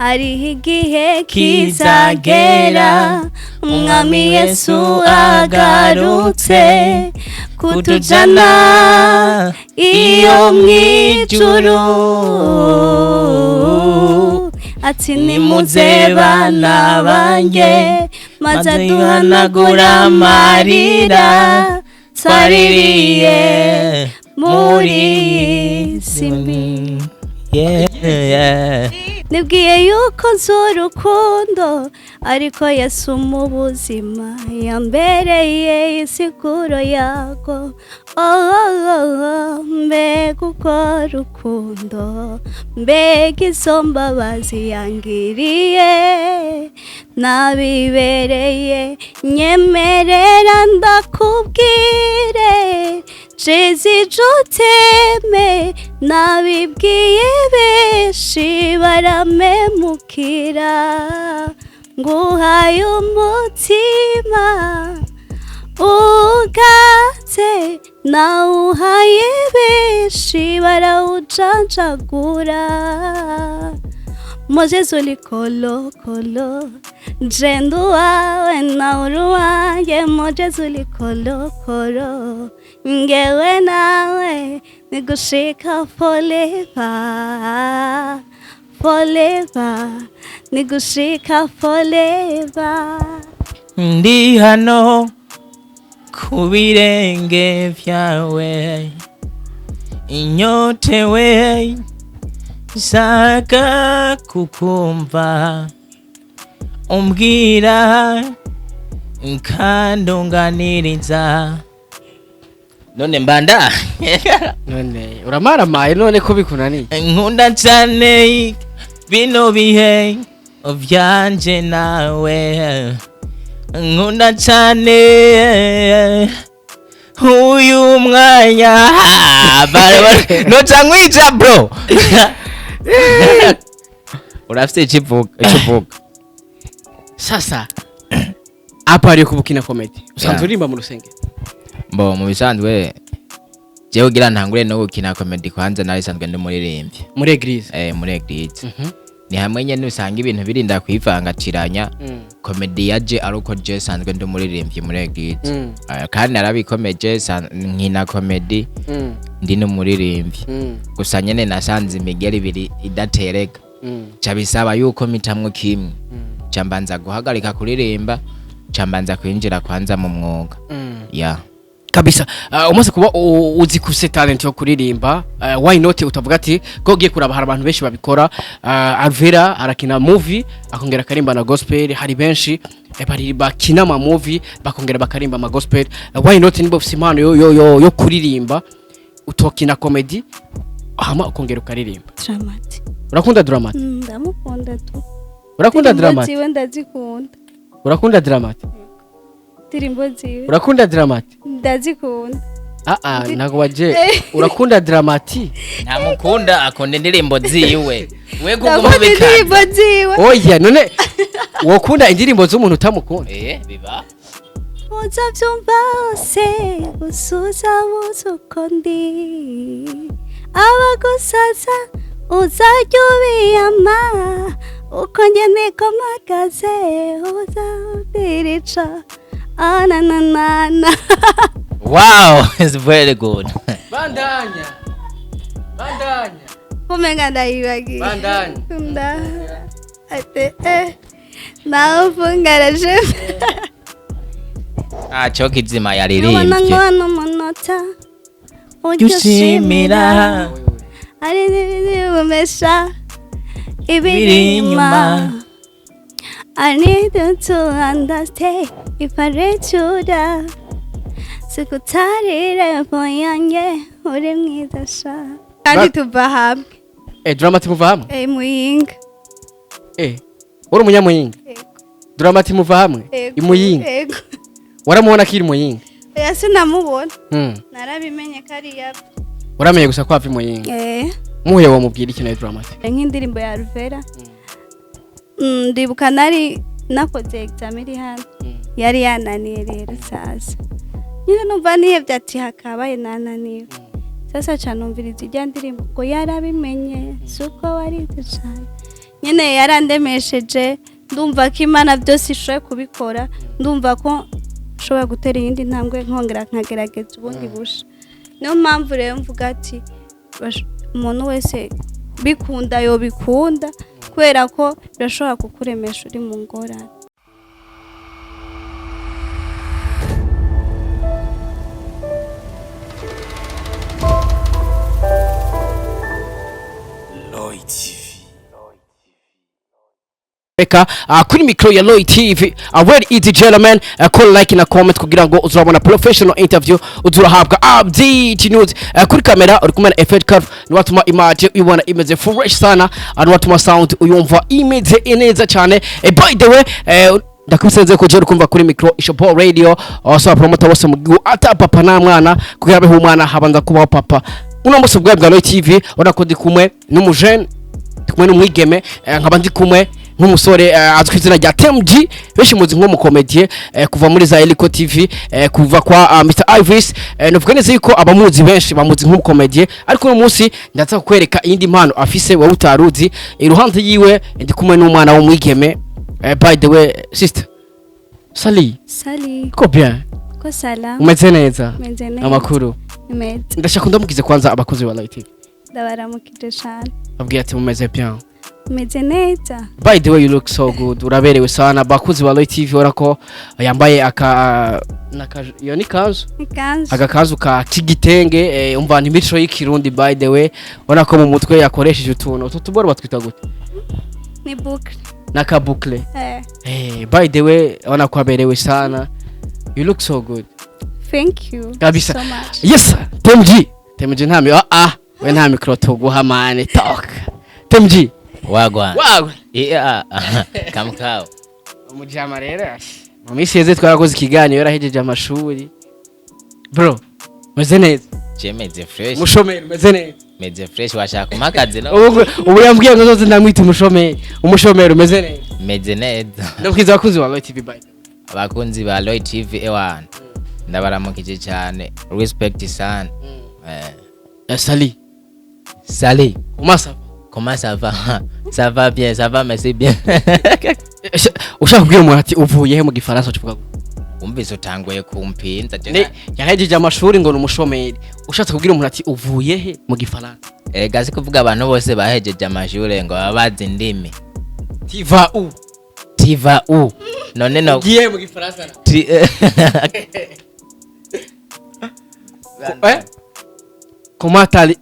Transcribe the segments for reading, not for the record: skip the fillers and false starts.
Hariho igihe kizagera Umwami Yesu agarutse kutujana iyo mw'ijuru, ati: "Nimuze bana banjye," maze aduhanagura amarira twaririye muri iyi si mbi. Nibwiye yuko nzi urukundo, ariko Yesu mu buzima yambereye isiguro yago. Oh, mbega uko rukundo, mbega izo mbabazi yangiriye nabibereye. Nyemerera ndakubwire, Jésus, je t'aime. Nabibwiye benshi baramemukira. Nguhaye umutima ugatse, nawuhaye benshi barawujanjagura. Moses ulikolokolo, jendu wawe na uruwanjye. Moses ulikolokolo, ngewe nawe nigushika forever, forever, nigushika forever. Ndi hano ku birenge vyawe, inyotewe, nshaka kukumva umbwira kandi unganiriza. None mbanda? None uramaramaye, none ko bikunaniye? Nkunda cyane bino bihe vyanje nawe, nkunda cyane uyu mwanya. Noca nkwica, bro. Urafite icyo uvuga, icyo uvuga? Sasa apa ariyo kubukina comedy usanzwe uririmba mu rusengero? Mbo mu bisanzwe jewe kugira ntangure no gukina comedy, kwanza nari sanzwe ndi umuririmbyi. Muri église? Eh, muri église. Ni hamwe nyene usanga ibintu birinda kwivangatiranya. Comedy yaje ari uko je sanzwe ndi umuririmbyi muri église. Kandi narabikomeje, nkina comedy ndi n'umuririmbyi. Gusa nyene nasanze imigeri ibiri idatereka, ca bisaba yuko mitamwo kimwe. Ca mbanza guhagarika kuririmba, ca mbanza kwinjira kwanza mu mwuga ya. Kabisa. Umaze kuba uzi kuse talent yo kuririmba, why not utavuga ati ko ugiye kuraba hari abantu benshi babikora? Alvera arakina movie akongera akarimba na gospel. Hari benshi bari bakina ama movie bakongera bakarimba ama gospel. Why not, niba ufise impano yo kuririmba, utokina comedy hama ukongera ukaririmba? Dramati. Urakunda Dramati? Ndamukunda tu. Urakunda Indirimbo Dramati? ziwe ndazikunda. Urakunda Dramati? Indirimbo ziwe. Urakunda Dramati? Ndazikunda. Ah ah, ntago waje. Urakunda Dramati? Ntamukunda, akunda indirimbo ziwe. We kuguma Ndakunda bikanda. indirimbo ziwe. Oya, none wokunda indirimbo z'umuntu utamukunda? Eh, biba. Uzabyumva hose, gusa uzabuze uko ndi. Abagusaza uzajya ubiyama, uko njye niko mpagaze, uzabirica ananana. Wow, it's very good. Bandanya, bandanya. Kumenga ndayibagiye. Bandanya. Nda ate nawe ufungaraje. Ntacyo kizima Ubona yaririmbye. ngo hano umunota ujya ushimira ari n'ibindi ibiri biri inyuma. inyuma. I need you to understand if I let you down. Sikutarire yanjye, uri mwiza sha, kandi tuva hamwe. Eh, Dramati muva hamwe? Eh, Muyinga. Eh, uri umunyamuyinga? Yego. Dramati muva hamwe? Yego. Imuyinga? Yego. Waramubona akiri Muyinga? Oya, sinamubona. Narabimenye ko ari iyapfa. Uramenye gusa ko ava Imuyinga? Eh. Muhuye wamubwira iki nawe Dramati? Nk'indirimbo ya Ruvera. Ndibuka nari nakoze examen iri hano, yari yananiye. Rero sasa nyine numva nihebye, ati hakabaye nananiwe. Sasa ca numviriza ijya ndirimbo ngo yarabimenye, si uko warize cane. Nyine yarandemesheje, ndumva ko Imana byose ishoboye kubikora, ndumva ko nshobora gutera iyindi ntambwe, nkongera nkagerageza ubundi busha. Niyo mpamvu rero mvuga ati umuntu wese bikunda yobikunda, kubera ko birashobora kukuremesha uri mu ngorane. Lloyd TV. Reka kuri micro ya Lloyd TV, where is the gentleman, call, like na comment kugira ngo uzurabona professional interview, uzurahabwa update news. Kuri kamera uri kumwe na Effect Curve, ni watuma image uyibona imeze fresh sana, ni watuma sound uyumva imeze neza cyane. By the way, ndakusenze ko je kumva kuri micro Ishopo Radio, abasaba promoter bose mu gihugu, ata papa na mwana, kugira abeho umwana habanza kubaho papa. Uno munsi bwa Lloyd TV ubona ko ndi kumwe n'umujene, ndi kumwe n'umwigeme, nkaba ndi kumwe nk'umusore azwi ku izina rya TMG, benshi muzi nk'umukomedie, kuva muri za Eliko TV, kuva kwa Mr Ivis. Nuvuga neza yuko abamuzi benshi bamuzi nk'umukomedie, ariko uno munsi ndaza kukwereka iyindi mpano afise wowe utaruzi. Iruhande yiwe ndi kumwe n'umwana w'umwigeme. By the way, sister Sali. Sali. Ko bien? Ko sala. Umeze neza? Meze neza. Amakuru? Meze. Ndashaka ndamugize kwanza abakozi ba Light TV. Ndabaramukije cyane. Babwiye ati mumeze bien? Meze neza. By the way, you look so good, uraberewe sana. Bakuzi ba Roy TV, ora ko yambaye aka naka, iyo ni kanzu? Ikanzu. Agakanzu ka kigitenge, umva ni imico y'ikirundi. By the way, ubona ko mu mutwe yakoresheje utuntu utu tuboro batwita gute? Ni boucle. N'aka boucle. Eh. By the way, ubona ko aberewe sana, you look so good. Thank you Kabisa. so much. Yes, TMG, TMG, nta mi ah ah we, nta micro tuguha mane, talk TMG. Wagwan. Wawe. Yeah, kamkao. Umujama rero mu minsi yeze twarakoze ikiganiro yarahejeje amashuri. Bro, meze neza? Je meze fresh. Umushomeri meze neza? Meze fresh, washaka kumakazi no? Ubu yambwiye ngo zose ndamwita umushomeri. Umushomeri umeze neza? Meze neza. Ndabwiza abakunzi ba Roy TV, by the way. Abakunzi ba Roy TV, ewana. Ndabaramukije cyane. Respect sana. Sali. Sali. Comment ça va? Comment ça va? Ça va bien, ça va, merci bien. Ushaka kubwira umuntu ati uvuye he mu gifaransa ucuvuga gute? Umvise utanguye kumpinza. Ne yahejeje amashuri ngo ni umushomeri. Ushatse kubwira umuntu ati uvuye he mu gifaransa? Erega si kuvuga abantu bose bahejeje amashure ngo baba bazi indimi. Tu vas où? Tu vas où? None no Ugiye mu gifaransa na? Eh? Comment allez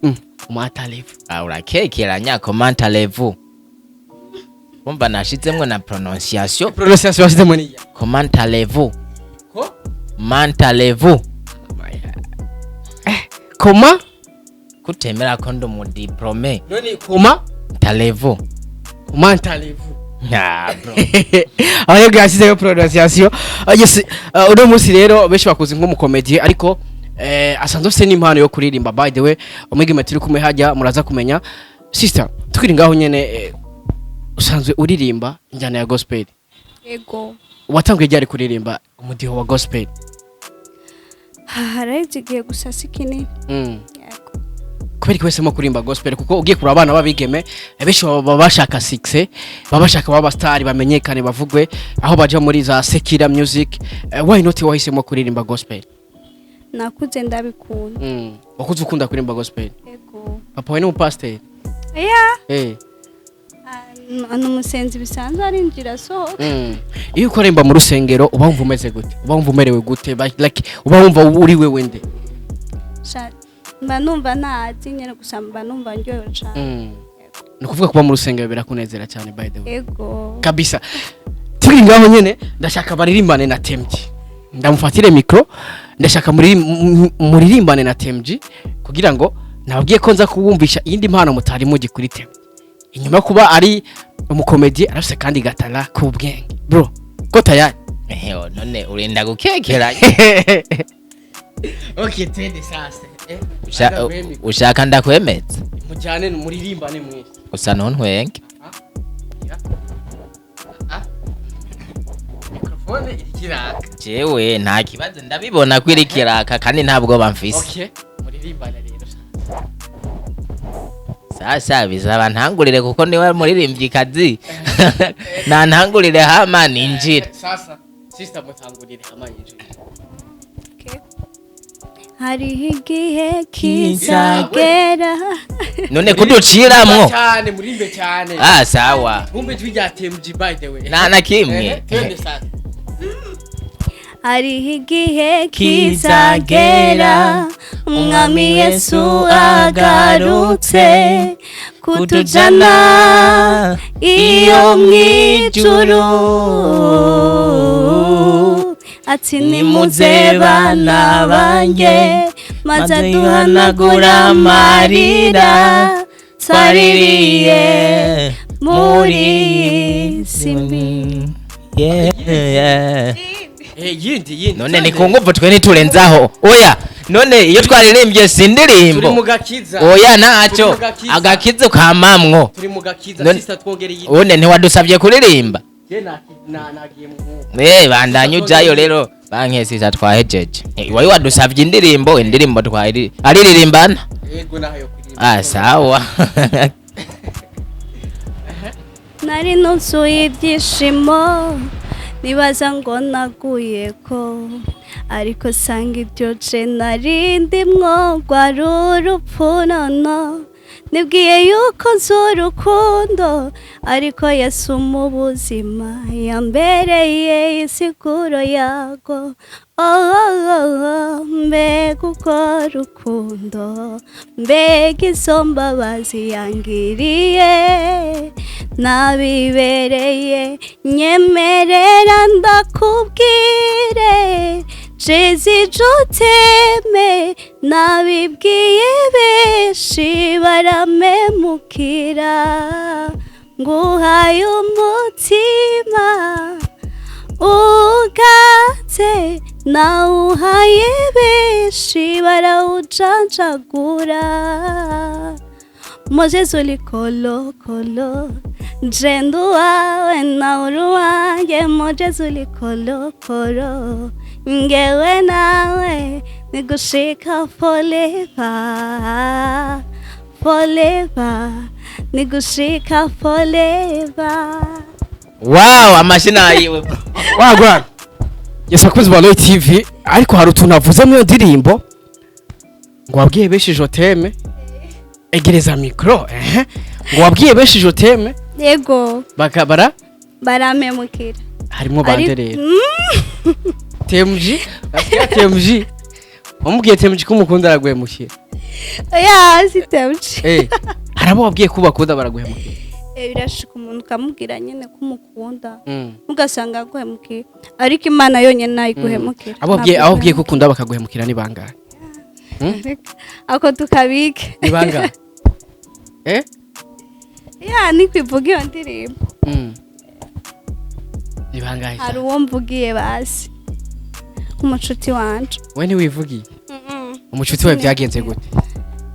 Comment allez-vous? Ah, urakekeranya, comment allez-vous? Umva nashizemwo na prononciation. Prononciation washizemo niya? Comment allez-vous? Ko? Comment allez-vous? Comment? Kutemera ko ndi umudiplômé. None comment? Allez-vous? Comment allez-vous? Ah, bro. Abanyabwira yashyizeho prononciation. Yes, uno munsi rero benshi bakuzi nk'umukomedi, ariko asanzwe afite n'impano yo kuririmba. By the way, umwigeme turi kumwe hajya muraza kumenya. Sister, tukiri ngaho nyene, usanzwe uririmba injyana ya gospel? Yego. Watanguye ryari kuririmba umudiho wa gospel? Haraheze igihe, gusa si kinini. Yego. Kubera ko wahisemo kuririmba gospel? Kuko ugiye kureba abana b'abigeme, benshi baba bashaka success, baba bashaka baba star, bamenyekane, bavugwe aho baja muri za secular music. Why not wahisemo kuririmba gospel? Nakuze ndabikunda. Wakuze ukunda kuririmba gospel? Yego. Papa we ni umupasiteri? Yeah. Ni umusenzi bisanzwe, arinjira asohoka. Iyo ukoririmba mu rusengero uba wumva umeze gute? Uba wumva umerewe gute? Like uba wumva uri wewe nde? Mba numva ntazi nyine, gusa mba numva ndyohewe cane. Ni ukuvuga kuba mu rusengero birakunezera cyane, by the way? Yego. Kabisa. Turi ngaho nyene, ndashaka baririmbane na TMG. Ndamufatire micro, ndashaka muririmbane na TMG kugira ngo nababwiye ko nza kubumvisha iyindi mpano mutari mugi kuri TMG. Inyuma yo kuba ari umukomedi, arafise kandi gatara k'ubwenge. Bro, ko tayari? Eho, none urinda gukekeranya. Okay, twende sasa. Ushaka ndakwemeza? Mujyane muririmbane mwese. Usa ntuntwenge. Microphone irikiraka. Jewe nta kibazo, ndabibona ko iri kiraka kandi nta bwoba mfise. Okay, muririmbane rero. Sasa bizaba ntangurire, kuko niwe muririmvyikazi, nantangurire hama ninjire. Sasa sister, mutangurire hama yinjire. Hariho igihe kizagera. None kuduciramwo? Cyane, murimbe cyane. Ah, sawa. Twumve ijwi rya TMG, by the way. Nta na kimwe. Twende sasa. Hariho igihe kizagera, Umwami Yesu agarutse kutujana iyo mw'ijuru, ati: "Nimuze bana banjye", maze aduhanagura amarira twaririye muri iyi si mbi. Yeah. Yindi, yindi. None ni ku nguvu, twe ntiturenzaho. Oya, none iyo twaririmbye si Turi mu indirimbo? gakiza. Oya, ntacyo. Turi mu gakiza. Agakiza kamamwo. Turi mu gakiza. Sister, twongere yindi. Une ntiwadusabye kuririmba? Je nagiye mu mwuka. Bandanye ujayo rero, bankesisa twahejeje. Wari wadusabye indirimbo, indirimbo twari aririmbana. Yego, naho yo kuririmba. Ah, sawa. Nari nuzuye ibyishimo, nibaza ngo naguye ko, ariko sanga ibyo je nari ndimwo rwari urupfu. Nono nibwiye yuko nzi urukundo, ariko Yesu mu buzima yambereye isiguro yago. Oh, mbega uko rukundo, mbega izo mbabazi yangiriye nabibereye! Nyemerera ndakubwire, Jésus, je t'aime. Nabibwiye benshi baramemukira. Nguhaye umutima ugatse, nawuhaye benshi barawujanjagura. Moses ulikolokolo, jendu wawe na uruwanjye. Moses ulikolokolo, ngewe nawe nigushika forever, forever, nigushika forever. Wow, amashina yiwe. Wagwan. Yes, bakunzi ba Roy TV, ariko hari utuntu avuze mu iyo ndirimbo ngo wabwiye benshi je t'aime. Egereza micro, ngo wabwiye benshi je t'aime. Yego. Bakabara. Baramemukira. Harimo bande rero? TMG, asiya TMG, wamubwiye TMG ko umukunda araguhemukira? Oya, si TMG. Hari abo wabwiye ko bakunda baraguhemukira? Birashika umuntu ukamubwira nyine ko umukunda, ugasanga aguhemukiye, ariko Imana yonyine ntayiguhemukira. Abo wabwiye, abo wabwiye ko ukunda bakaguhemukira ni bangahe? Ako tukabike. Ni bangahe? Ya, ni kwivuga iyo ndirimbo. Ni bangahe? Hari uwo mvugiye basi, umucuti wanje. We ntiwivugiye umucuti wawe? Byagenze gute?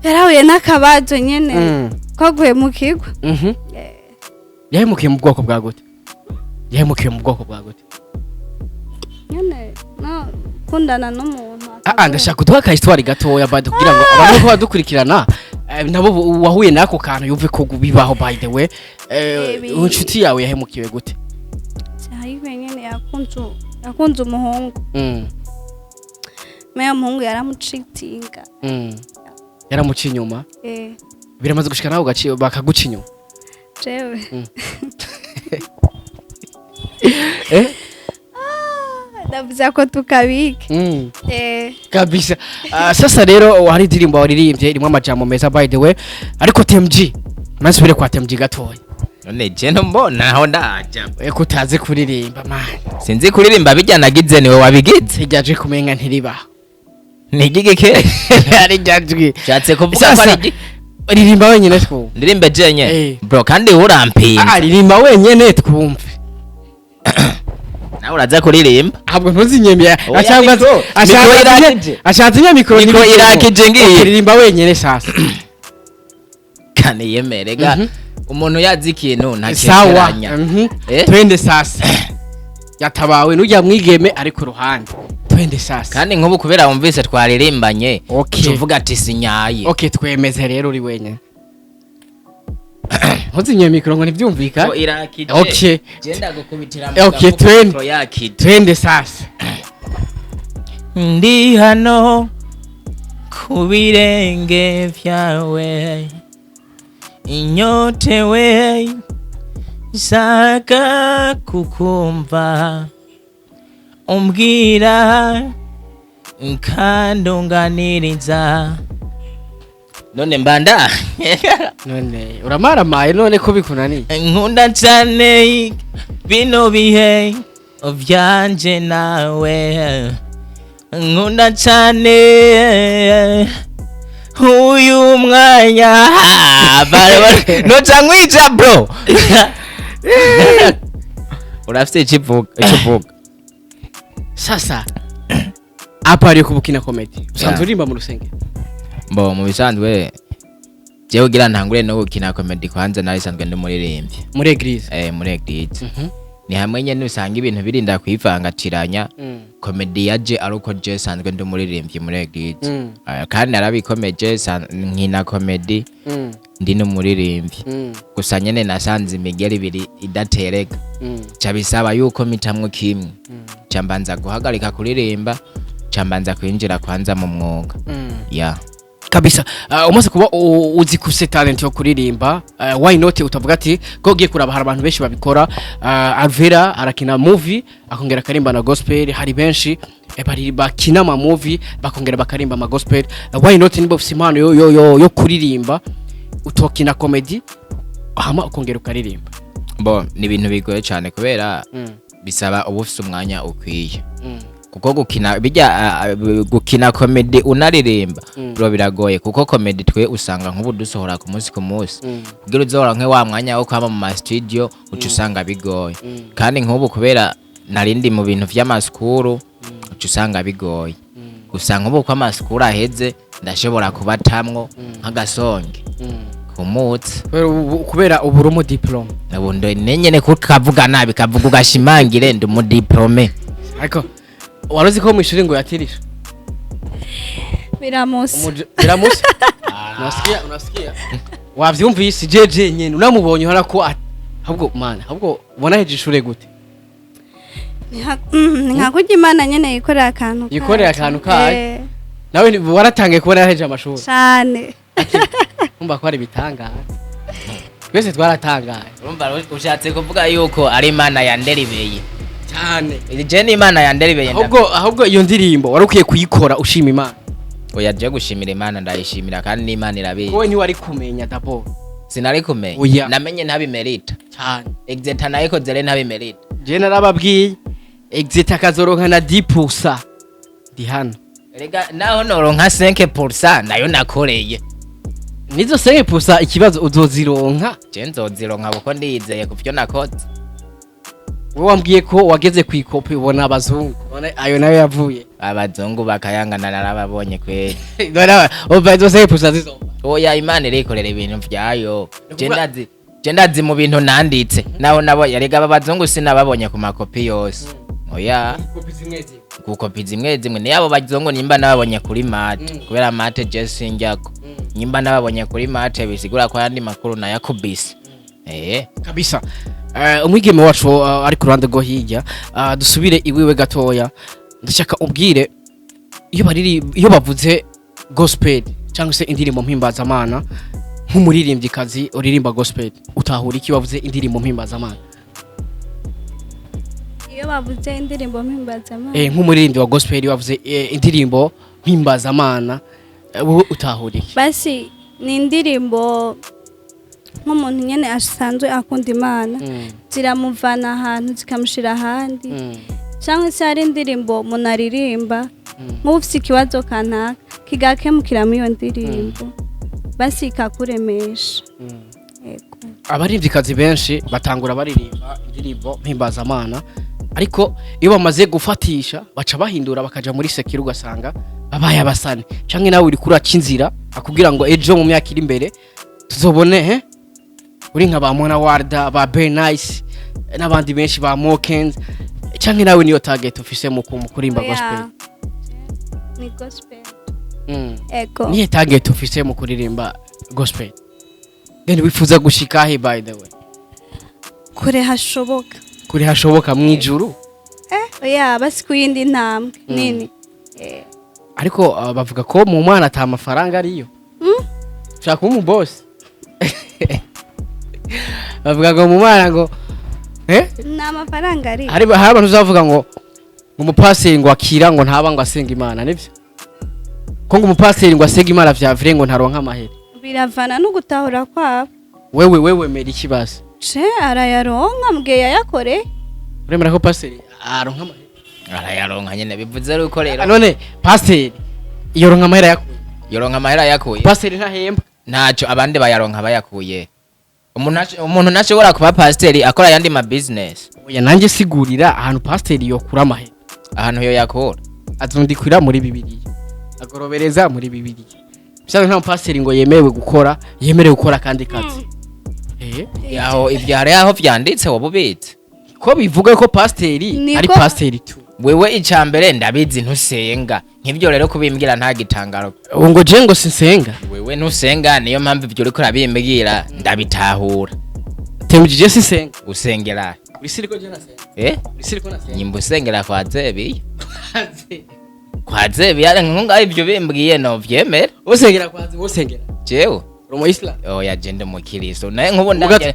Yarahuye n'akabazo nyine ko guhemukirwa. Yahemukiye mu bwoko bwa gute? Yahemukiye mu bwoko bwa gute? Nyine no kundana n'umuntu. Ah, ndashaka kuduha ka histoire gatoya bado kugira ngo abantu ko badukurikirana, nabo wahuye n'ako kantu yumve ko bibaho, by the way. Inshuti yawe yahemukiwe gute? Hariwe nyine yakunze umuhungu. Meya umuhungu yaramucitinga. Yaramuca inyuma? Eh. Biramaze gushika nawe ugaci bakaguca inyuma? Jewe? Ndavuze ko tukabike. Kabisa. Sasa rero hari indirimbo waririmbye irimo amajambo meza, by the way, ariko TMG, nasubire kwa TMG gatoya. None je mbona aho ndaja? Ko utazi kuririmba, man? Sinzi kuririmba, bijya nagize niwe wabigize. Hirya kumenga ntiribaho. Nigigike? Ari jajwi. Shatse kuvuga ko Sasa ari ririmba wenyine twumve. Ndirimbe jenye? Eh. Bro, kandi urampinze. Ah, ririmba wenyene twumve. Nawe uraza kuririmba. Ahubwo ntuzinyemye. Oya, Ashaka micro. Ashaka Micro irakije. Ashatse nye micro. Micro irakije ngiyi. Okay, ririmba wenyene sasa. Kandi yemerega umuntu yazi ikintu Sawa. ntakekeranya. Twende sasa, yatabawe n'ujya mwigeme ari ku ruhande. Twende sasa. Kandi nk'ubu kubera wumvise twaririmbanye, Okay. uvuga ati sinyaye. Okay, twemeze rero uri wenyene. Ntuzinye micro ngo ntivyumvikane. Ko irakije. Okay. Genda gukubitira mu Okay, gafuko twende. micro yakije. Twende sasa. Ndi hano ku birenge vyawe, inyotewe nshaka kukumva umbwira kandi unganiriza. None mbanda. None uramaramaye, none ko bikunaniye? Nkunda cyane bino bihe vyanje nawe, nkunda cyane uyu mwanya. Noca nkwica bro. Urafite ikivuga, ikivuga. Sasa apa ariyo kubukina comedy usanzwe Yeah. uririmba mu rusengero? Mbo mu bisanzwe jewe kugira ntangure no gukina comedy, kwanza nari sanzwe ndi muririmbyi. Muri église? Eh, muri église. Ni hamwe nyene usanga ibintu birinda kwivangatiranya. Comedy yaje ari uko je sanzwe ndi umuririmbyi muri église. Kandi narabikomeje, nkina comedy ndi n'umuririmbyi. Gusa nyene nasanze imigeri ibiri idatereka, ca bisaba yuko mitamwo kimwe, ca mbanza guhagarika kuririmba, ca mbanza kwinjira kwanza mu mwuga ya. Kabisa. Umaze kuba uzi ko ufise talent yo kuririmba, why not utavuga ati ko ugiye kuraba hari abantu benshi babikora? Alvera arakina movie akongera akarimba na gospel. Hari benshi bari bakina ama movie bakongera bakarimba ama gospel. Why not niba ufise impano yo kuririmba utokina comedy hama ukongera ukaririmba? Bo ni ibintu bigoye cyane kubera bisaba uba ufise umwanya ukwiye, kuko gukina bijya gukina comedy unaririmba, bro, biragoye, kuko comedy twe usanga nk'ubu dusohora ku munsi ku munsi. Kugira uzohora nke wa mwanya wo kwama mu ma studio, uca usanga bigoye. Kandi nk'ubu kubera narindi mu bintu vy'amasukuru, uca usanga bigoye. Gusa nk'ubu ko amasukuru aheze, ndashobora kubatamwo nk'agasonge ku munsi. Kubera ubu uri umu diplôme. Ubu nenyene kukavuga nabi, kavuga ugashimangire, ndi umu diplômé. Ariko wari uzi ko mu ishuri ngo yatirisha? Biramusa. Biramusa. Unasikia, unasikia, wavyumvise? Jeje nyene unamubonye uhora ko ahubwo man, ahubwo ubona heje ishure gute? Ni nka kurya Imana nyene yikorera akantu kayo. Yikorera akantu kayo. Eh, nawe waratangiye kubona yaheje amashuri? Cane. Umva ko ari ibitangaza, twese twaratangaye. Urumva ushatse kuvuga yuko ari Imana yanderibeye? Cyane. Je ni Imana yanderibeye. Ahubwo iyo ndirimbo wari ukwiye kuyikora ushima Imana. Oya, je gushimira Imana ndayishimira, kandi n'Imana irabizi. Wowe ntiwari kumenya d'abord. Sinari kumenya. Oya. Namenye ntabimerita. Cyane. Exeta nayikoze rero ntabimerita. Je narababwiye, exit akazoronka na 10% ndi hano. Rega naho noronka 5% nayo nakoreye. Nizo 5% ikibazo uzozironka? Je nzozironka kuko ndiyizeye ku vyo nakoze. Wowe wambwiye ko wageze ku ikopi ubona abazungu. None ayo nayo yavuye? Abazungu bakayangana narababonye kweli. None umva izo 5% zizova? Oya, Imana irikorera ibintu vyayo. Je Ukuvuga- ndazi, je ndazi mu bintu nanditse naho nabo yarega aba bazungu sinababonye ku makopi yose, oya. Kopi zimwe zimwe. Ku kopi zimwe zimwe niyo abo bazungu nimba nababonye kuri maths, kubera maths je sinjyako, nimba nababonye kuri maths bisigura ko ayandi makuru nayakubise, eh. Kabisa. Umwigeme wacu ari ku ruhande rwo hirya, dusubire iwiwe gatoya. Ndashaka ubwire iyo bariri, iyo bavuze gospel cyangwa se indirimbo mpimbazamana, nk'umuririmbyikazi uririmba gospel, utahura iki bavuze indirimbo mpimbazamana? Iyo bavuze indirimbo mpimbazamana? Nk'umuririmbyi wa gospel, iyo bavuze indirimbo mpimbazamana, wowe utahura iki? Basi ni indirimbo nk'umuntu nyene asanzwe akunda Imana, ziramuvana ahantu zikamushira ahandi, cyangwa se hari indirimbo umuntu aririmba nk'uba ufite ikibazo kanaka kigakemukiramo iyo ndirimbo, basi ikakuremesha. Yego. Abaririmbyikazi benshi batangura baririmba indirimbo mpimbazamana, ariko iyo bamaze gufatisha baca bahindura bakaja muri séculier, ugasanga babaye abasani. Canke nawe uri kuraca inzira akubwira ngo ejo mu myaka iri imbere tuzobone he uri nka ba Mona Warda, ba Bernice n'abandi benshi ba Mokens? Canke nawe niyo target ufise mu kurimba Oya. gospel? Ni gospel. Ego. Niyo target ufise mu kuririmba gospel? Then wifuza gushika he, by the way? Kure hashoboka. Kure hashoboka, mwijuru? Oya, basi ku yindi ntambwe nini. Ariko bavuga ko mu mwana ata mafaranga ariyo. Ushaka kuba umubosi, bavuga ngo mu mwana ngo Nta mafaranga ari. Hari abantu uzavuga ngo umupasiteri ngo akira ngo ntaba ngo asenga Imana, nibyo ko ngo umupasiteri ngo asenga Imana vya vrai ngo ntaronka amahera? Biravana no gutahura kwabo. Wewe mera ikibazo. Ce arayaronka mbwe yayakore. Uremera ko pasiteri aronka amahera? Arayaronka nyene, bivuze yuko rero None pasiteri yoronka amahera yakuye? Yoronka amahera yakuye. Pasiteri ntahemba. Ntacyo, abandi bayaronka bayakuye. Umuntu ntashobora kuba pasiteri akora ayandi ma business. Oya, nanjye sigurira ahantu pasiteri yokura amahera. Ahantu yo yakura. Azundikwira muri Bibiliya, agorobereza muri Bibiliya. Bisanzwe nta mupasiteri ngo yemerewe gukora, yemerewe gukora akandi kazi. Yaho ibyo hari aho vyanditse woba ubitse? Ko bivuga ko pasiteri ari pasiteri tu. Wewe icambere ndabizi ntusenga, nk'ivyo rero kubimbwira nta gitangaro. Ubu ngo je ngo sinsenga? Wewe ntusenga, niyo mpamvu ivyo uriko urabimbwira ndabitahura. Temujije sinsenga. Usengera? Wisiriko je nasenga. Eh? Wisiriko nasenga. Nyimba usengera kwa Zebiya, kwa Zebiya nkunga ivyo bimbwiye no vyemera. Usengera kwazi, usengera? Jewe? Uri mu Islam? Oya, je ndi umukiristo naye nkubu ndanje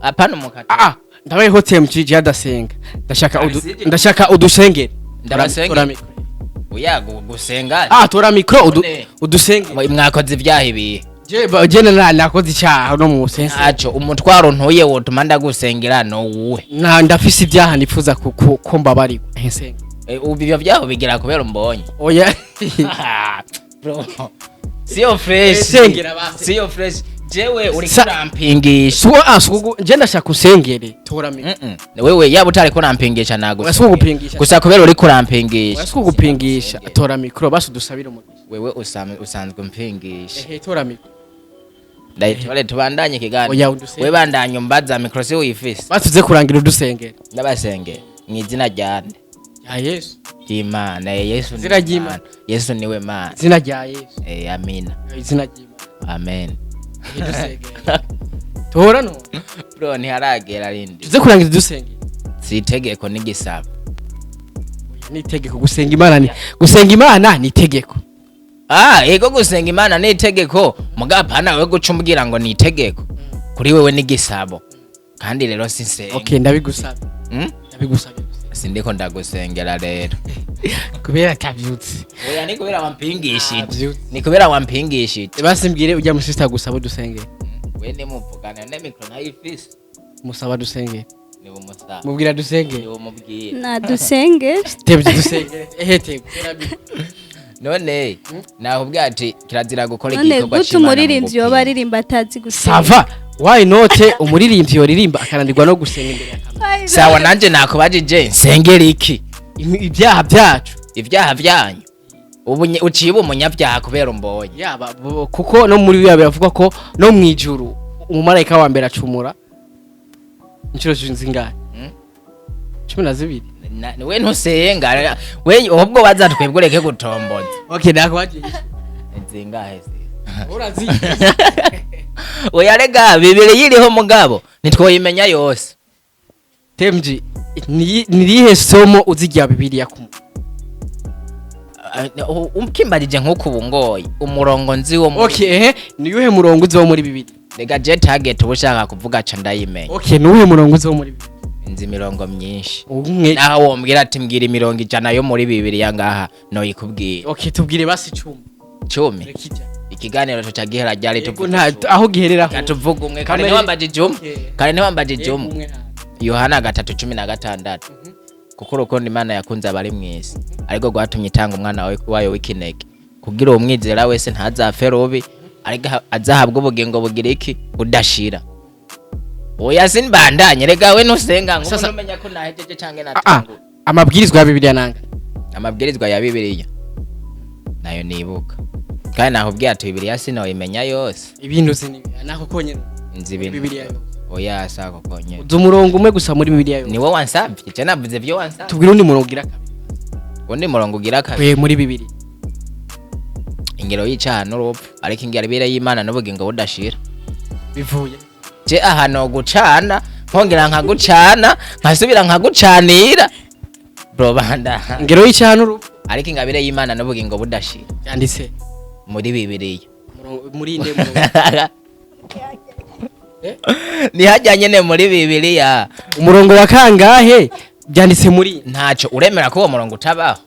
apana umukatolika. Ah, ndabaye ho temujije adasenga, ndashaka Abisije. Ndashaka udusengere. Ndabasengera. Tora micro. Oya, gusenga? Ah, tora micro None. udusengere. Mwakoze ivyaha ibihe? Je je na nakoze icyaha no mu sense. Ntaco, umutwaro ntuye wotuma ndagusengera no wuhe? Na ndafise ibyaha nifuza ko mbabarirwa nsenga. Ubu ivyo vyaho bigira kubera umbonye? Oya. Bro, siyo fresh. Sengera basi. Siyo fresh, jewe uri kurampingisha. Suwo asugu je ndashaka usengere, tora micro. Wewe yaba utari kurampingisha nagusenga. Oya, si ukugupingisha. Gusa kubera uri kurampingisha. Oya, si ukugupingisha, tora micro basi udusabire umugisha. Wewe usanzwe umpingisha. Ehe, tora micro. Ndayitore tubandanye ikiganiro? Oya, udusenge. We bandanye umbaza, micro si uyifise. Basi tuze kurangira udusengere. Ndabasenge mu izina rya nde? Ya Yesu. Ry'Imana. Yesu ni Izina ry'Imana. Imana. Yesu niwe Mana. Izina rya Yesu. Amina. Izina ry'Imana. Amen. Ehe, dusengere, tora no. Bro, ntiharagera rindi. Tuze kurangiza dusengere. Si itegeko n'igisabo. Oya, ni itegeko gusenga Imana, ni gusenga Imana ni itegeko. Ah, ego, gusenga Imana ni itegeko, mugabo apana wewe guca umbwira ngo ni itegeko. Kuri wewe ni igisabo, kandi rero sinsenga. Okay, ndabigusaba. Ndabigusaba. Sindiko ndagusengera rero. Kubera atavyutse. Oya, ni kubera wampingishije. Avyutse. Ni kubera wampingishije. Basi mbwire ujya musista gusaba udusengere. We nimuvugana ne micro ntayifise. Musaba dusengere. Ni umusaba. Mubwira dusengere. Ni umubwira. Nadusenge. Tebye dusengere, ehe, tebye. None nakubwira ati kirazira gukora None igikorwa gute c'Imana mu umuririmbyi yoba gupinga. aririmba atazi gusenga? Ça va, why not? Umuririmbyi yoririmba akananirwa no gusenga imbere ya kamera? Sawa, nanje nakubajije nsengera iki? Ibyaha byacu. Ibyaha byanyu? Ubu uciye uba umunyabyaha kubera umbonye? Yaba kuko no muri bibiliya biravuga ko no mu ijuru umumarayika wa mbere acumura inshuro zingahe? 12. We ntusenga we, ahubwo baza twebwe ureke gutomboza. Okay, nakubajije. Zingahe se? Urazi. Oya rega, bibiri yiriho mugabo ntitwoyimenya yose. Temji, ni rihe somo uzi rya Bibiliya ku Ukimbajije nk'uko ubu ngoye umurongo nzi wo muri Okay, ehe, ni uwuhe murongo uzi wo muri Bibiliya? Rega je target uba ushaka kuvuga ca ndayimenya. Okay, ni uwuhe murongo uzi wo muri Bibiliya? Nzi imirongo myinshi. Umwe. Naho wombwira ati mbwira imirongo 100 yo muri Bibiliya ngaha, noyikubwira. Okay, tubwire basi 10. 10? Reka ijana. Ikiganiro tuca gihera ryari? Yego, Tuvuze nta 10. aho giherera. Reka tuvuge umwe kare. Kamere- Ntiwambajije umwe? Okay. Kare ntiwambajije Yego, umwe? umwe nta. Yohana 3:16, kuko urukundo Imana yakunze abari mw'isi ariko rwatumye itanga umwana wayo w'ikinege, kugira uwo mwizera wese ntazapfe rubi, ariko azahabwe ubugingo bugira iki? Budashira. Oya, simbandanye rega, we ntusenga ngo Sasa- numenya ko nahejeje canke Ah, ah, natanguye. Amabwirizwa ya Bibiliya nanga? Amabwirizwa ya Bibiliya nayo nibuka, kandi nakubwiye ati Bibiliya sinoyimenya yose. Ibintu uzi ni nako konyene? Nzi ibintu. Bibiliya yose? Oya, sako konyene. Uzi umurongo umwe gusa muri Bibiliya yose? Niwo wansavye, je navuze ivyo wansavye. Tubwire undi murongo ugira kabiri. Undi murongo ugira kabiri? We muri Bibiliya. Ingero y'icaha n'urupfu, ariko ingabire y'Imana n'ubugingo budashira. Bivuye Je aha no gucana, nkongera nkagucana, nkasubira nkagucanira, bro, banda. Ingero y'icyaha n'urupfu. Ariko ingabire y'Imana n'ubugingo budashira. Yanditse muri Bibiliya. Muri inde murongo? Nihajya nyene muri Bibiliya. Umurongo wa kangahe? Byanditse muri Ntaco uremera ko uwo murongo utabaho.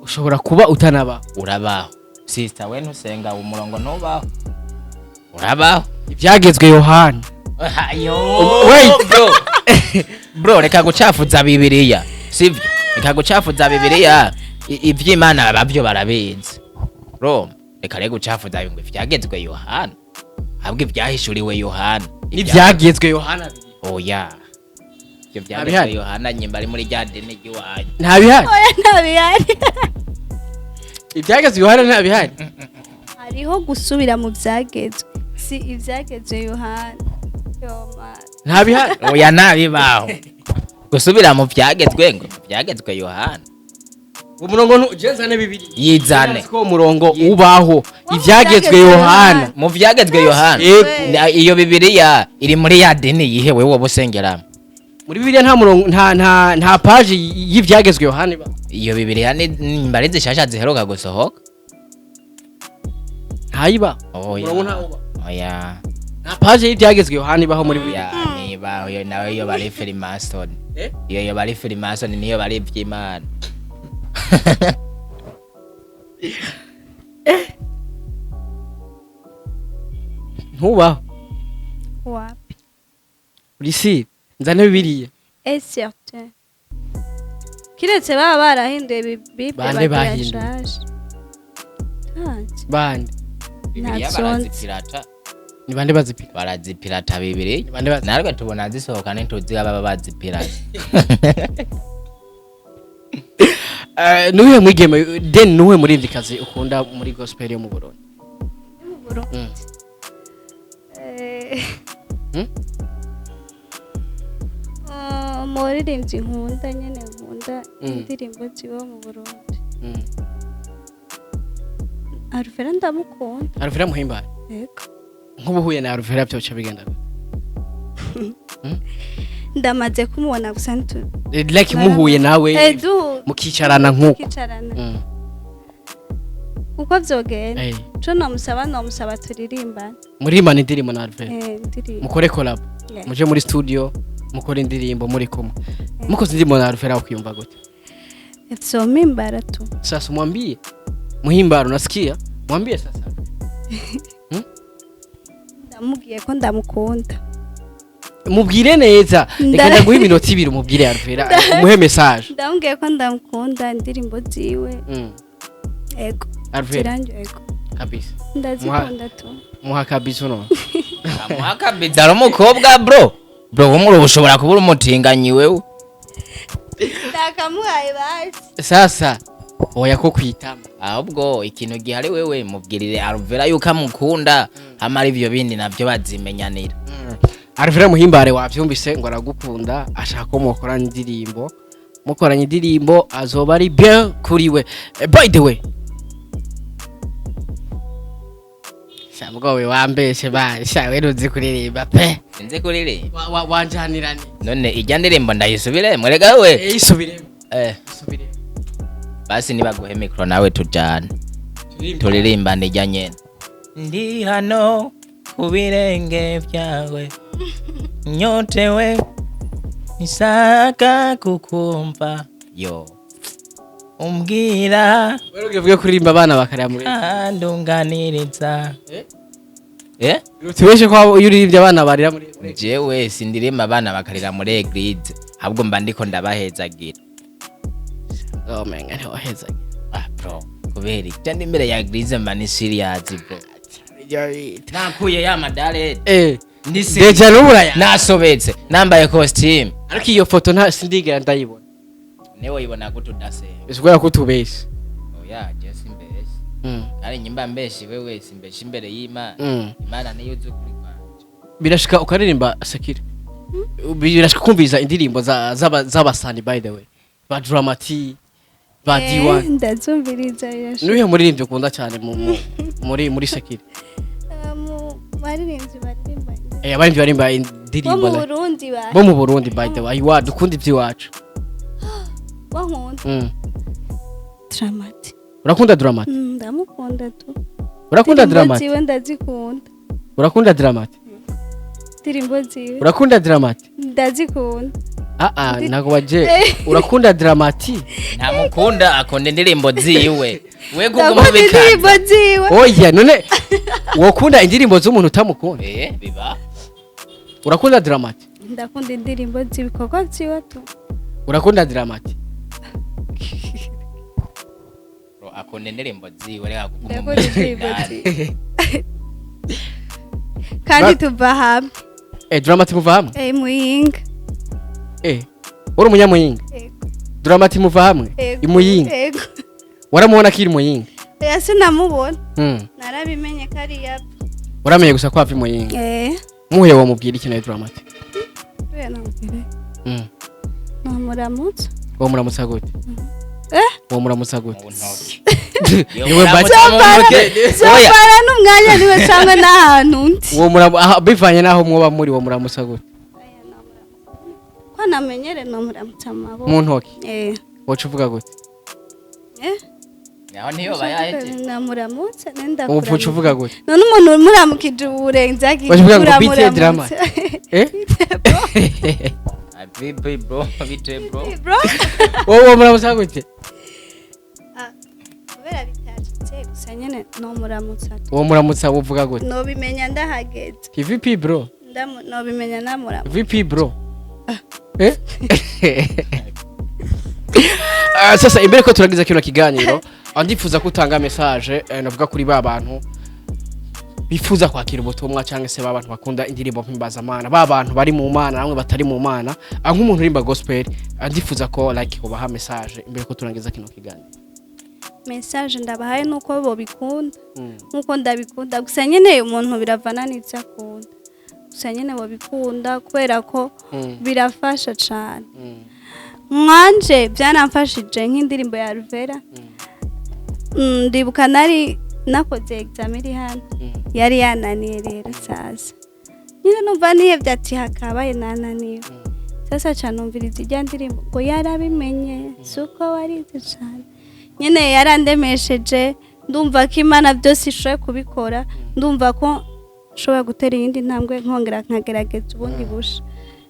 Ushobora kuba utanaba. Urabaho, sister. We ntusenga, uwo murongo ntubaho, urabaho. Ibyagezwe Yohana. Ayo. Wait. Bro, bro, reka gucafuza Bibiliya, sivyo? Reka gucafuza Bibiliya. Ivy'Imana babyo barabizi, bro. Reka rero gucafuza ngo ivyagezwe Yohana, ahubwo ivyahishuriwe Yohana. N'ibyagezwe Yohana. Oya, ivyo vyagezwe Ntabihari. Yohana nyimba ari muri rya dini ry'iwanyu. Ntabihari. Oya, ntabihari. Ibyagezwe Yohana ntabihari. Hariho gusubira mu byagezwe, si ibyagezwe Yohana. Yo man. Ntabihari. Oya, ntabibaho gusubira mu vyagezwe, ngo vyagezwe Yohana. Umurongo jenzane bibiri. Yizane. Ko umurongo ubaho, ibyagezwe Yohana. Mu vyagezwe Yohana. Yego. Iyo Bibiliya iri muri ya dini yihe wewe woba usengeramo? Muri Bibiliya nta murongo, nta page y'ibyagezwe Yohana iba. Iyo Bibiliya ni nimba ari zishasha ziheruka gusohoka. Ntayiba. Oya. Umurongo ntawuba. Oya. Nta page y'ibyagezwe Yohana ibaho muri Bibiliya. Oya, niba iyo nawe iyo bari Freemason. Eh? Iyo bari Freemason, niyo bari ivy'Imana. Ntubaho. Wapi. Urisi nzane Bibiliya. Est certain kiretse baba barahinduye Bible. Bande bagira bahinduye? nshasha. Ntazi. Bande? Bibiliya Ntavyonzi. barazipirata. Ni bande bazipira? Barazipirata Bibiliya. Ni bande bazipira? Natwe tubona zisohoka, ntituzi baba bazipirata. Nuwuhe mwigeme, then nuwuhe muririmbyikazi ukunda muri gospel yo mu Burundi? Mu Burundi? Umuririmbyi nkunda nyene, nkunda indirimbo ziba mu Burundi, Alvera, ndamukunda. Alvera Muhimbare? Yego. Nk'ubu uhuye na Alvera byoca bigenda gute? Ndamaze kumubona gusa Like muhuye nawe, mukicarana nk'uko. Tukicarana, uko vyogenda, co nomusaba turirimbane. Muririmbana indirimbo na Alvera? Indirimbo. Mukore collab? Yeah. Muje muri studio mukore indirimbo muri kumwe. Mukoze indirimbo na Alvera ukiyumva gute? Vyomimbara tu. Sasa mwambie Muhimbaro, unasikia? Mwambie sasa. Ndamubwiye ko ndamukunda. Mubwire neza. Reka ndaguha iminota 2 umubwire Alvera, umuhe message. Ndamubwiye ko ndamukunda, indirimbo ziwe. Ego. Alvera. Zirandyohera. Kabisa. Ndazikunda tu. Muha kabisa no. Amuhakabiza ari umukobwa, bro. Bro, umuri ushobora kuba uri umutinganyi wewe. Ndakamuhaye basi. Sasa oya ko kwitama. Ahubwo ikintu gihari, wewe mubwirire Alvera yuko amukunda, hamara ivyo bindi navyo bazimenyanira. Alvera Muhimbare, wavyumvise ngo aragukunda, ashaka ko mukorana indirimbo. Mukoranye indirimbo azoba ari bien kuri we. By the way, shabwo we wambeshe ba sha, we ruzi kuririmba pe. Sinzi kuririmba. Wanjaniranye. None ijya ndirimbo ndayisubire murega we? Isubiremo. Isubiremo. Basi nibaguhe micro nawe tujane. Turirimbane ijya nyene. Ndi hano ku birenge byawe, nyotewe, nisaka kukumva yo umbwira. Wewe ugiye kuririmba abana bakarira muri Andunganiriza. Eh? Eh? Tubeshe ko iyo uririmbye abana barira muri Jewe sindirimba abana bakarira muri église, ahubwo mba ndiko ndabahezagira. Oh man, ntiwaheza. Ah bro, kubera iki? Ndi imbere ya église mba ni serious, bro, nakuye ya madare. Ndi Déjà n'uburaya. Nasobetse, nambaye costume. Ariko iyo foto nta sindigera ndayibona. Newe uyibona gute udasenga? Bisigura ko utubeshe. Oya, je simbeshe. Kandi nyimba mbeshi wewe, simbeshe imbere y'Imana. Imana niyo uzi ukuri kwanje. Birashika ukaririmba Shakira? Birashika kumviriza indirimbo z'abasani, by the way, ba Dramati, ba D1? Ndazumviriza, birashika. Nuhe muririmbyi ukunda cyane muri Shakira? Abaririmbyi baririmba Abaririmbyi barimba bo indirimbo mu Burundi ba bo mu Burundi, by the way, iwa dukunda iby'iwacu. Wankunda Drama T. Urakunda Drama T? Ndamukunda tu. Urakunda Indirimbo Drama T? ziwe ndazikunda. Urakunda Drama T? Indirimbo ziwe Urakunda Drama T? ndazikunda. Ah ah, ntago waje. Urakunda Drama T? Ntamukunda, akunda indirimbo ziwe. We kuguma Ndakunda indirimbo bikaza. ziwe. Oya, none wokunda indirimbo z'umuntu utamukunda? Biba. Urakunda Drama T? Ndakunda indirimbo z'ibikorwa vyiwe tu. Urakunda Drama T? Bro, akunda indirimbo ziwe, reka kuguma Ndakunda indirimbo indani. ziwe kandi tuva hamwe. Drama T muva hamwe? Muyinga. Uri umunyamuyinga? Ego. Drama T muva hamwe? Ego. Imuyinga? Ego. Waramubona akiri Muyinga? Oya, sinamubona. Narabimenye ko ari yapfa. Uramenye gusa ko ava Imuyinga? Eh. Muhuye wamubwira iki nawe Drama T? Oya, namubwire namuramutsa. Uwo muramutsa gute? Eh? Uwo muramutsa gute? Mu ntoki. Niwe Muramutsa mu ntoki. Oya. Zofara n'umwanya niwe cyangwa n'ahantu undi. Uwo muramu aha, bivanye n'aho mwoba muri, uwo muramutsa gute? Oya, namuramutsa ko namenyere, namuramutsa mu maboko. Mu ntoki? Eh. Woca uvuga gute? Eh. Naho niyo bayaheje. Namuramutsa nenda. Ubu uca uvuga gute? None umuntu muramukije uburenza. Waje uvuga ngo bite Drama? Eh. Vipi bro, bite bro. Bro. Wowe uwo muramutsa gute? Ah, kubera bitacitse gusa nyene nomuramutsa. Uwo muramutsa uvuga gute? Nobimenya ndahageze. TVP bro. Nobimenya namuramutsa. VP bro. Eh. Ah, sasa imbere ko turagiza kino kiganiro, ndifuza ko utanga message, navuga kuri ba bantu bifuza kwakira ubutumwa cyangwa se ba bantu bakunda indirimbo mpimbazamana, ba bantu bari mu Mana namwe batari mu Mana. Nk'umuntu urimba gospel, ndifuza ko like ubaha message imbere ko turangiza kino kiganiro. Message ndabahaye nuko bobikunda nkuko ndabikunda. Gusa nyene umuntu biravana n'ivyo akunda. Gusa nyene bobikunda kubera ko birafasha cane. Mwanje byaramfashije, nk'indirimbo ya Ruvera. Ndibuka nari nakoze examen iri hano, yari yananiye. Rero sasa nyine numva nihebye ati hakabaye nananiwe. Sasa ca numviriza ijya ndirimbo ngo yarabimenye si uko warize cane. Nyine yarandemesheje, ndumva ko Imana byose ishoboye kubikora, ndumva ko nshobora gutera iyindi ntambwe nkongera nkagerageza ubundi busha.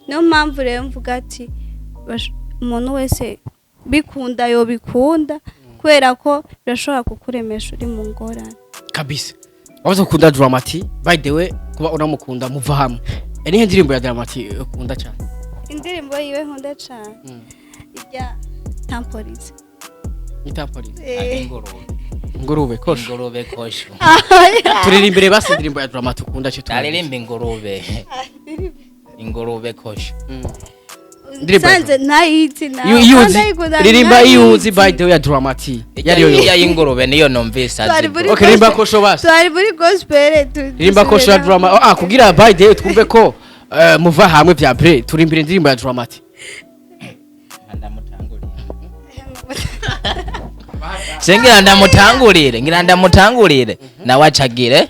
Niyo mpamvu rero mvuga ati umuntu wese bikunda yobikunda kubera ko birashobora kukuremesha uri mu ngorane. Kabisa, wabuze gukunda Drama T. By the way, kuba unamukunda muva hamwe, nihe ndirimbo ya Drama T ukunda cyane? Indirimbo yiwe nkunda cane ijya Tamporize. Itapolize? Ingurube. Ingurube kosho. Ingurube kosho. Turirimbire basi indirimbo ya Drama T ukunda cyo. Aririmba ingurube, ingurube kosho. Indirimbo ya Nsanze ntayizi nawe. Iyo iyo uzi Ndayikunda. Ririmba iyo uzi Ntayizi. By the way, ya Drama T yari yo. Iya y'ingurube niyo numvise azi Twari bro. muri Okay, ririmba kosho basi. Twari muri gospel Ririmba kosho ya dusubiramo. Drama. Ah, kugira by the way twumve ko muva hamwe vya bre, turimbire indirimbo ya Drama T. Ndamutangurire se, ngira ndamutangurire, ngira ndamutangurire nawe acagire.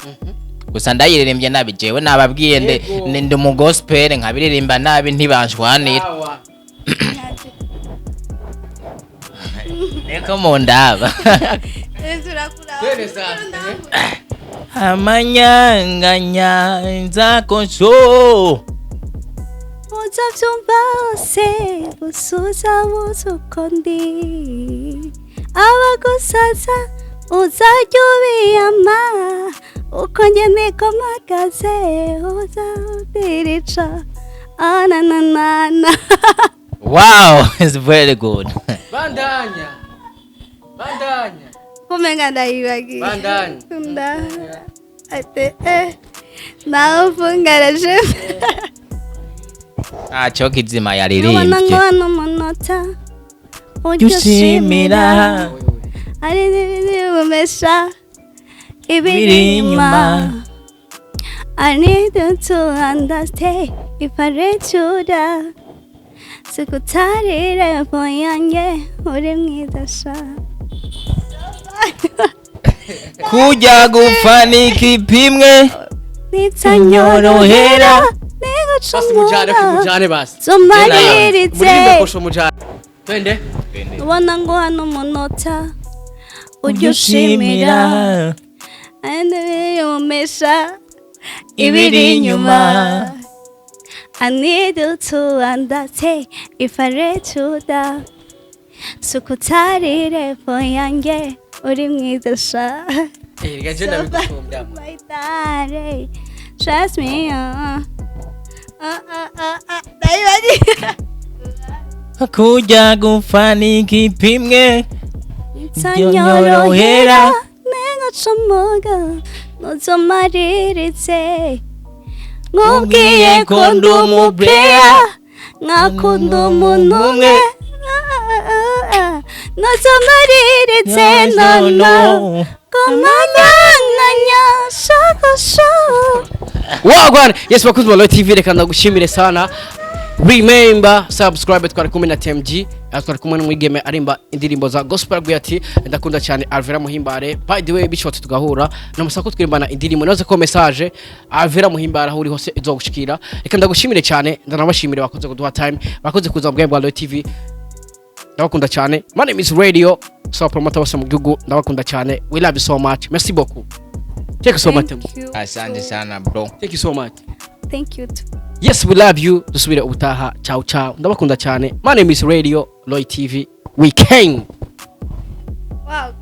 Gusa ndayiririmbye nabi jewe, nababwiye nde ndi mu gospel, nkabiririmba nabi ntibanshwanira. Niko mundaba. Turakura. Amanyanganya nzakosho. Uzavyumva hose gusuza buze uko ndi, abagusaza uzajya ubiyama uko njye niko mpagaze, uzadirica ananana. Wow, it's very good. Bandanya, bandanya. Kumenga ndayibagiye. Bandanya. Nda ate nawe ufungaraje. Ntacyo kizima Nubona yaririmbye. nkubona umunota Jya ushimira ari n'ibindi bumesha ibiri biri inyuma. inyuma. I need you to understand if I let you down. Sikutarire yanjye uri mwiza sha. Kujya gupfa ni ikipimwe. Nitanyorohera. Basi mujane, mujane basi. Zomariritse. Muririmbe kosho, mujane, twende. Ubona ngo hano umunota ujya ushimira yomesha ibiri inyuma. I need you to understand if I let you down. Sukutarire fo yanjye, uri mwiza sha. Eh, reka je ndabigusumbya. My darling, trust me. Ndayibagiwe. Kujya gupfa n'igipimwe. Nsanyorohera nengacomoga nuzomariritse, nkubwiye ko ndi umuplayer, nkakunda umuntu umwe, nuzomariritse nono komanyanganya shakasha. Wagwan, yes, bakunzi ba Royal TV, reka ndagushimire sana. Remember subscribe. Twari kumwe na TMG, twari kumwe n'umwigeme arimba indirimbo za gospel, aguye ati ndakunda cyane Alvera Muhimbare. By the way, bishobotse tugahura namusako twirimbana indirimbo, naze ko message Alvera Muhimbare aho uri hose izogushikira. Reka ndagushimire cyane, ndanabashimire bakoze kuduha time, bakoze kuza mu bwa Royal TV. Ndabakunda cyane. My name is Radio so promoter bose mu gihugu, ndabakunda cyane. We love you so much. Merci beaucoup. Thank you so much. Thank you. Asante sana, bro. Thank you so much. Thank you too. Yes, we love you. Dusubire ubutaha. Ciao ciao, ndabakunda cyane. My name is Radio Roy TV. We came. Wow.